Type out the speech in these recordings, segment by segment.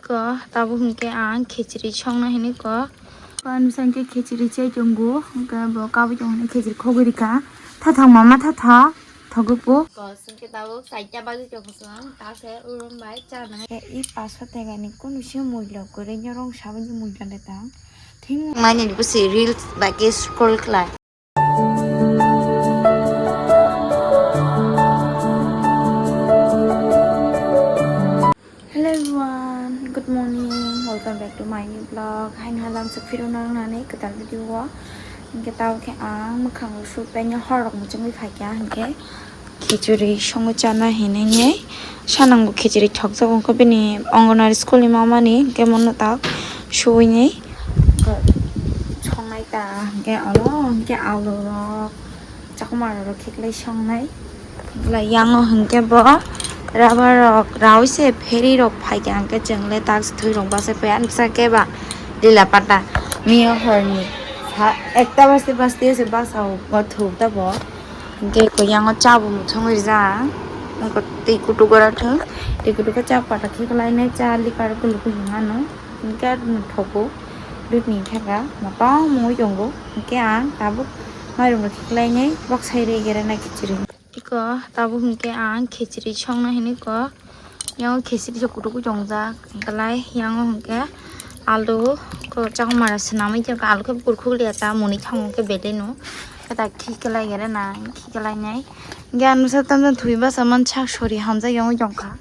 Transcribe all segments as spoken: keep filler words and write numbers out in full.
Ko tabuk hwnkhe ang khichiri songna hinwi ko. Ko ani bwsa hwnkhe khichiri chai tongo, hwnkhe bo kabui tongo hinwi khichiri khogwi rikha. Thathok mama thathok, thogwi po. Ko hwnkhe tabuk chaita bagwi tongkha chwng, ta khe urum bai chana. I paso tegani kunu se mui lok kwrwi nyorong saboni mui lok le tang. Thing mani ni bwswi reels bai khe scroll khlai. Hello everyone, good morning, welcome back to my new vlog. Haino halam se phiro nang nani kwtal video o. Hwnkhe tao khe ang mwkhang rok sui painai hor rok muchungwi phaikha, hwnkhe khichuri songwi chana hinwi sanango khichuri thokjago wngkha bini Anganwadi school ni mamani, hwnkhe mono tak suinai songnai ta, hwnkhe oro hwnkhe alu rok, chakma rok khiklai songnai. Bwlai yango hwnkhe bo rubber rok raui se pheri rok phaikha, hwnkhe chwng le tak se thwi rok bachai paiya, ani bwsa khe ba lila pata miya horni sa ekta baste baste se basa o thuk ta bo. Hwnkhe ko yango cha bo muthungwi rijak, tei kutuk oro thwng, tei kutuk o cha pata khiklai nai, cha likar kuluk hinmano. Hwnkhe dudh ni thogo, dudh ni theka motong wngwi tongo. Hwnkhe ang tabuk mairum rok khiklainai bok sai rwi gere nai khichiri. Iko tabuk hwnkhe ang khichiri songna hinwi ko, yango khichiri se kutuk tongjak, hwnkhe lai yango hwnkhe alu ko chakma rok swnamwi tongkha, alu khe kurkhuk liya ta muni thango hwnkhe belai no khe ta khiklai gere nai khiklainai. Hwnkhe ang nusa tamjani thwi basa man sak sori hamjak wngwi tongkha.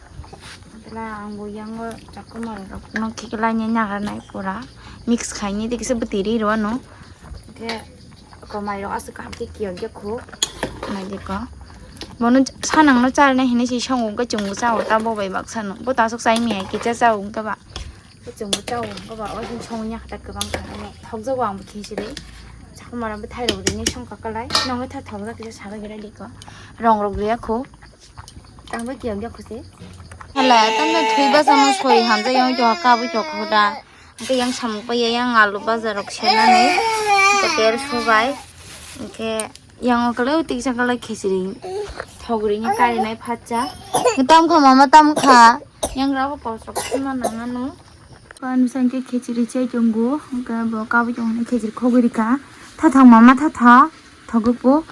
Tela ang bo yango chakma rok no khiklainai nagarnai pura mix khainai tei kisa bwtwi ri rw ano. Hwnkhe komai rok aswk kaham khe kiyok ya kho. Nai de ko. Bono sanang no charnai hinwi se songo wngkha chwng bo cha o ta bo bai baksa no. Bo ta aswk chai maya kicha cha o wngkha ba. Bo chwng bo cha o wngkha ba. O song ya kha ta kwbang kha ne. Thok jago ang bo khe se de. Chakma rok bo thai rok ri ni song ka kalai. Nang thai thok jak kisa sa rw gira de ko. Rong rok riya kho. Tangbo kiyok ya kho se. Hala, tangbo thwi basa mo sori hamjak yang to ka bo to kho da. Hwnkhe yang samung pai yang alu bajar rok senani, hwnkhe tel sobai, hwnkhe yang o kwlwi tisa kwlwi khichiri thogri ni karinai phatsa. Tam kha mama tam kha, yang rabo kosok sima nangano. Kan bwsa hwnkhe khichiri chai tongo, hwnkhe bo kabui tongo hwnwi khichiri khogwi rikha. Thathok mama thathok. Thogwi po.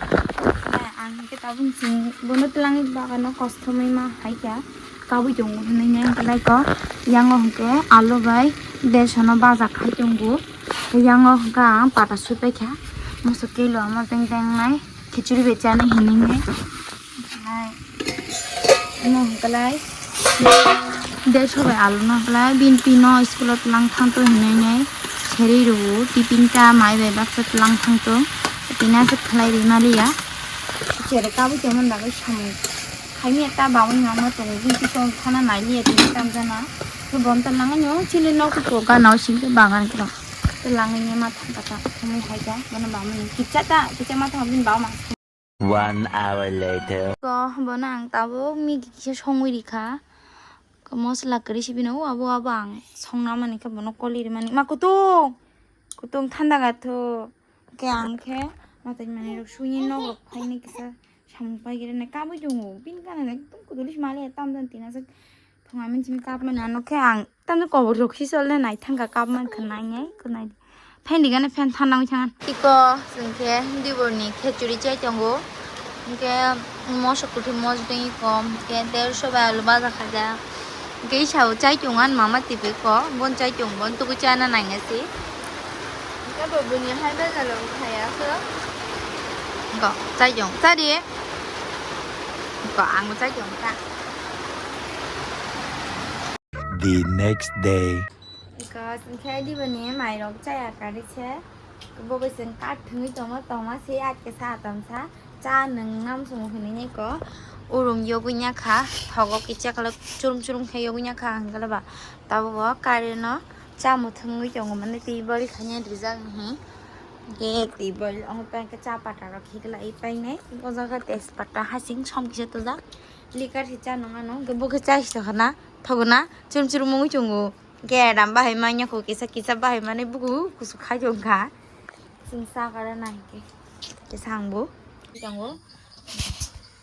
Ang hwnkhe tabuk chwng bono twlangwi bagano kostomwi ma hai kha. Kabui tongo hwnwi nai hwnkhe lai ko. Yango hwnkhe alu bai besono baja khai tongo. Tei yango hwnkhe ang pata sui paikha. Moso kilo omo teng teng nai khichiri bai chana hinwi nai. Omo hwnkhe lai. Dersho bai alu no hwnkhe bini pino school o twlang thangto hinwi nai. Serwi rwo tiffin ta mai bai baksa twlang thangto. Tini aswk khlai rwi maliya. Chere kabui tongmani bagwi samung. Khaimya ta bangwi nangma tongo bini tong thana nailiya tini tamjana. Khe bon twlang no chini nok ko gana o singkhe bagan khe. Twlangwi ma thangkha ta thangwi haikha bono bamani kicha ta kicha ma thang bini bama. One hour later. Ko bono ang tabuk Maggi kisa songwi rikha. Ko mosola kwrwi sibino abo abo ang songna mani khe bono koli rimani. Ma kutung! Kutung thanda ga tho. Khe ang khe natai manwi rok suywi nok rok phaini kisa samung paigiri nai kabui tongo. Bini gana ekdom kuduli mali tam dan tina sak. Thung amin simi kap mani ano khe ang tamni kobor rok si sol le nai thangka kap man kha nai nai kha nai. Phen di gana phen than nang thang. Iko sing khe dibor ni khechuri chai tongo. Hingke moso kuthi mos dei kom hingke der sobai alu baja khaja. Hingke isa o chai tongo ani mama tipi ko bon chai tongo bon tubu chana nang si. Hingke bo bini hai baja lo khaya so. Ko chai tong chari. Ko ang chai tong ta. The next day. Because hingke diboni mairok chaya kari se, bo bai chwng kak thwngwi tongma tongma se atke sa atam sa cha nwng nam sumo hinwi nai ko urum yogwi nya kha, thogo kicha kala churum churum khe yogwi nya kha hwnkhe ba tabuk bo kari no cha muthungwi tongo mani twi bari khainai rijak ni hwnkhe twi bari omo pai khe cha pata rok khiklai painai o jaga tejpata hasing som kisa tojak likar se cha nung ano hwnkhe bo khe cha si tongkha na. Thogona chum chum wngwi chungo. Hwnkhe adam bahai manya kho kisa kisa bahai mani buku kusu khai tongkha. Chwng sa kara nai hwnkhe. Kisa ang bo. Tongo.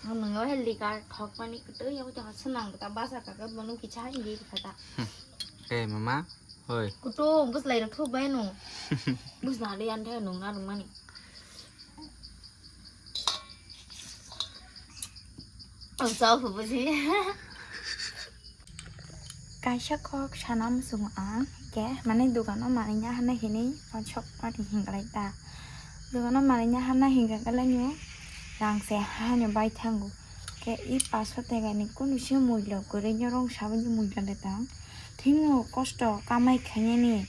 Ang nwngo healthy kar thok mani kwtwi yago tongkha swnam bwta basa kaka bono kisa hai di kha ta. Eh, mama, hoi. Kutung, bus lai rok thuk bai no. Bus na de an the nung na rung mani. Ang chao phu buji. Kaisa kok sana muchungo ang, ke, mane, dogano manwi ya hwnwi hinwi wansok mani hinglai ta. Dogano manwi ya hwnwi hinglai kalainw rang se hano bai thango. Ke i paso tegani kunu se muilo kwrwi nw rong saboni muilo de tang. Thwino kosto kamai khainani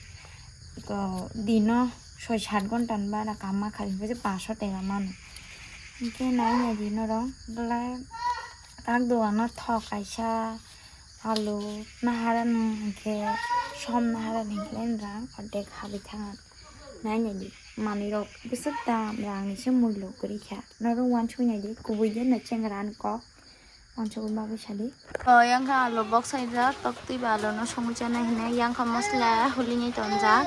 ko dino soi sat ghonta ni bara kamma kha, hingke je paso tega mano. Hingke nai nai di norok, belai tak dogano thok kaisa, alu naharani hingke som naharani hingke rang ordek habwi thang. Nai nai di manwi rok bwswk dam rang ni se muilo kwrwi kha. Norok wansuk nai di kubui de no chengra ni kok. Wansugwi bagwi sadi. O, yang kha alu box saijak, tok twi ba alu no songwi chanai hinwi, yang kha mosla huli ni tonjak.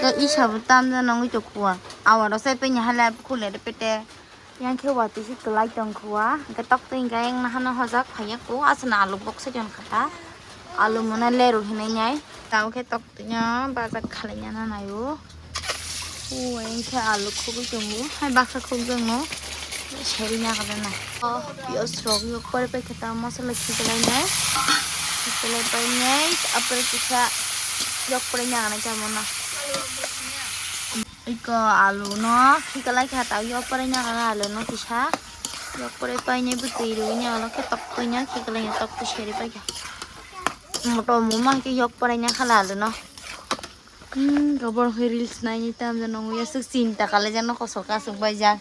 Tei isa bo tamjak nongwi tongkha. Awa rok sai penya hala khule de pete. Yang khe watwi se kwlai tongkha. Hingke tok twi hingke yang nahano hojak phaiya ko, aswkno alu box sai tongkha ta. Alu mona leru hinwi nai. Tamo khe tok twi no bazar khalaina nanaio. O, ayang khe alu khugwi tongo. Hai baksa khukjakno. Seri nagana na. O, piyaj rok yok pore pai khe ta masala khiklai nai. Khiklai pai nai. Apore kisa yok pore nagana tamo na. Iko alu no khiklai kha ta yok pore nagana alu no kisa. Yok pore pai nai bwtwi rwi nai olo khe tok twi no khiklai tok twi seri pai kha. Motom muma khe yok pore nai khala alu no. Hmm, gobor hoi reels naini tamjak nongo ya, swk chinta kalaijak no kosok kasuk baijak.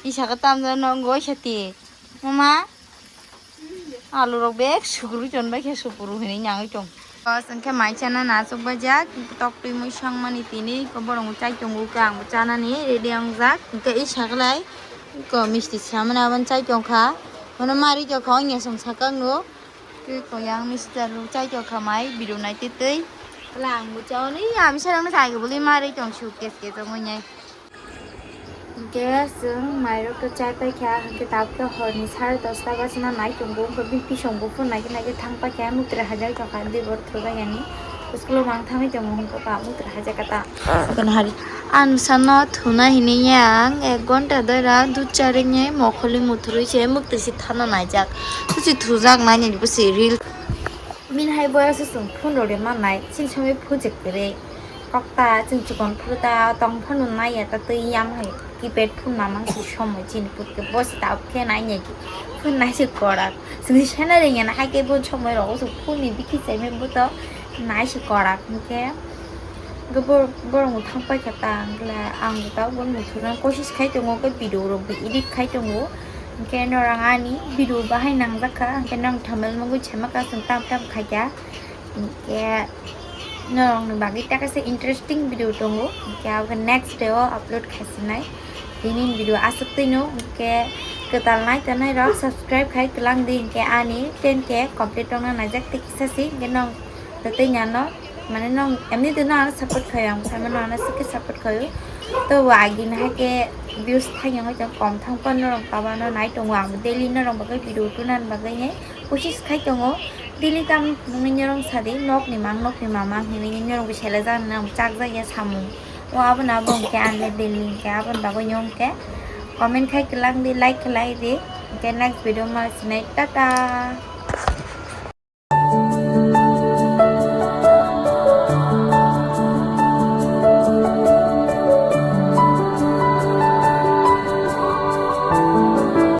Isaka tamjak nongo sati. Mama, alu rok bek sukrui ton bai khe supuru hinui nangoi tong. Bas, hingke mai chana na chuk baijak, tok twi mui song mani tini, ko borok chai tongo, khe ang bo chanani ready wngjak. Hingke isaka lai, ko misti samani aboni chai tongkha. Bono mari tongkha, ongya song sakang no. Twi koyang mister rw chai tongkha mai, biru nai twi twi. Lang bo chao ni, ami sarang na chai bwlwi ma rwi tong su kes kes ongoi nai. Hingke chwng mairok to chai pai kha, hingke tabuk to horni sare dosta bajana nai tongo, hingke bini bisong bo phone nai khe nai khe thang pai kha, mutre hajak tongkha, dui bor thwbai yani. School o mang thangwi tongo, hingke ba mutre hajak kata. Kono hari. Ang sano thuna hinwi yang ek ghonta dora dud charwi nai mokholi muthurwi se mukti si thana naijak. Kuchi thujak nai nini busi reel. Min hai boya se chwng phone rok de manai, chini somoi phone je kwrwi. Kokta chwng chikon phuru ta tong phano nai ya ta twi yang hai keypad phone mamang si somoi chini putke bosi ta khe nai nai phone nai se korak. Chwng se na ring ya na hai ke bo somoi rok o phone ni bikhi chai me bo to nai se korak hingke. Hingke bor-, borok bo thang pai kha ta, hingke ang bo tabuk bono muthurna kosis khai tongo, hingke video rok bo edit khai tongo. Hingke norok ani video bahai nangjak kha, hingke norok thumbnail nugui saima kha, chwng tam tam khai kha. Hingke norok ni bagwi ta kaisa interesting video tongo, hingke abo khe next day o upload khai sinai. Tini ni video aswk twi no, hingke kwtal nai tongnai rok subscribe khai twlang di, hingke ani ten K complete tongna naijak tei kisa si, hingke norok tei nano. Mane nong emni dino ano support khayo, ang saimano ano swkhe support khayo. To bo agi na hake views thangya hoi tong kom thang pon norok baba no nai tongo, ang daily norok bagwi video tunan bagwi ne kosis khai tongo. Daily tam nungni norok sadi nok ni mang, nok ni mamang hinwi norok bo sele jan na chak jak ya samung. O abo na bo hingke ang le daily hingke abo ni bagwi hingke comment khai kwlang di, like khlai di. Hingke next video ma sinai, tata.